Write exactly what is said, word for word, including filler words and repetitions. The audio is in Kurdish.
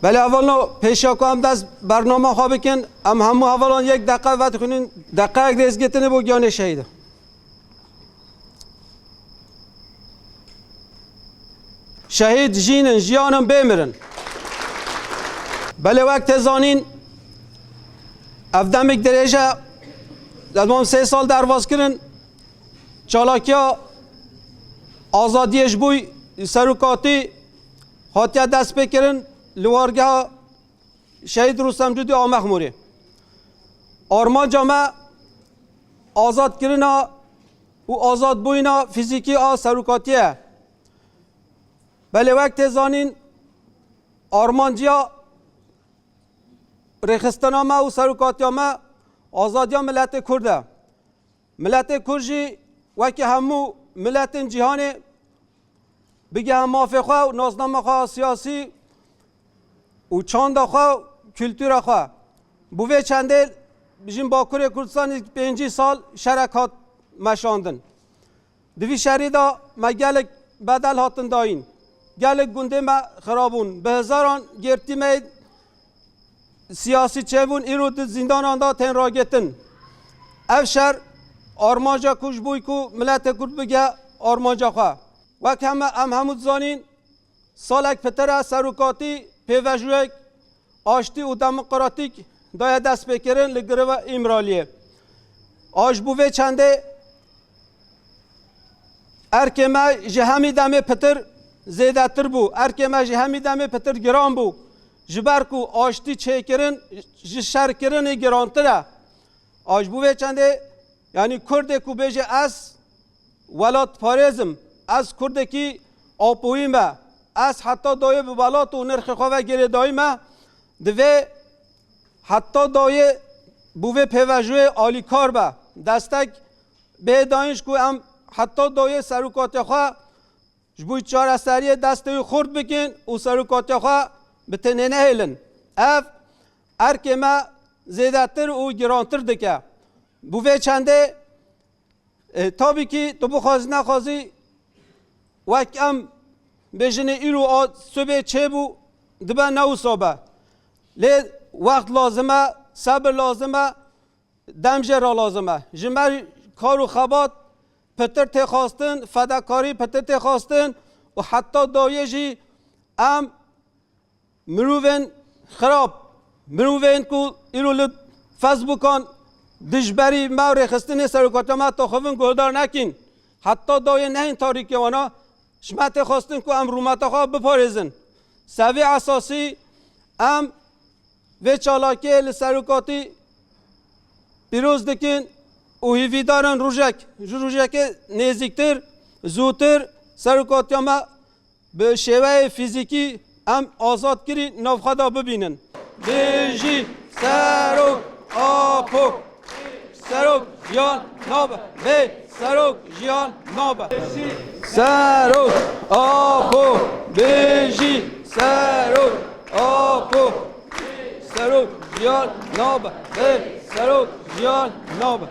Belê hevalno, pêşiya ku em dest bernama xwe bikin, em hemû hevalan yek deqe vedixwînin, deqeyek rêzgirtinê bo giyanê şehîdan. Şehîd jîn in, jiyan in, bê mirin. Belê wek tê zanîn, ev demek dirêj e, ez mam sê sal derbas kirin, çalakiya azadiyê ji bo serokatî hatiye destpêkirin li wargeha Şehîd Rûstem Cûdî a Mexmûrê. Armanca me azadkirina û azadbûyîna fîzîkî a serokatiyê ye. Belê wek tê zanîn, armanciya rêxistina me û serokatiya me azadiya miletê Kurd e. Miletê Kurd jî wekî hemû miletên cîhanê bigihe mafê xwe û nasnama xwe a siyasî û çanda xwe û kultura xwe. Bi vê çendê bijîn Bakurê Kurdistanê pêncî sal şerek hat meşandin. Di vî şerî de me gelek bedel hatin dayîn. Gelek gundê me xirabûn. Bi hezaran girtî me siyasî çêbûn, îro di zîndanan de tên ragitin. Ev şer armanca ku ji bo ku miletê Kurd bige armanca xwe. Wek heme em hemû dizanîn, salek pitir e serokatî pêvejûyek aştî û demokratîk daye destpêkirin li Gireva Îmraliyê. A ji bo vê çendê erkê me ji hemî demê pitir zêdetir bû. Erkê me ji hemî demê pitir giran bû. Ji ber ku aştî çêkirin ji şerkirinê girantir e. A ji bo vê çendê, yanî Kurdê ku bêje ez welatparêz im, ez Kurdekî apoyî me, ez heta dayê bi welat û nirxê xwe ve girêdayî me, divê heta dayê bo vê pêvejûyê alîkar be. Destek bihê dayîn ji ku em heta dayê serokatiya xwe ji bo çareseriyê destê wî xurt bikin û serokatiya xwe bi tenê nehêlin. Ev erkê me zêdetir û girantir dike. Bo vê çendê, e, tabî kî tu bixwazî nexwazî wek em bêjinê îro a sibê çêbû, dibe ne wisa be. Lê wext lazim e, sebir lazim e, dem jê re lazim e. Ji me kar û xebat pitir tê xwestin, fedakarî pitir tê xwestin û heta dawiyê jî em mirovên xirab, mirovên ku îro li Facebookan dijberî me û rêxistinê serokatiya me taxivin guhdar nekîn. Heta dawiyê nehên tarîkê wana, ji me tê xwestin ku em rûmeta xwe biparêzin. Sevî esasî em vê çalakiyê li serokatî pîroz dikin û hîvîdar in rojek, ji rojekê nêzîktir, zûtir serokatiya me bi şêweyê fîzîkî em azadkirî nav xwe de bibînin. Bijî Serok Apo! Serok jiyan nabe, bê serok jiyan nabe. Serok Apo, bijî Serok Apo. Serok jiyan nabe, bê serok jiyan nabe.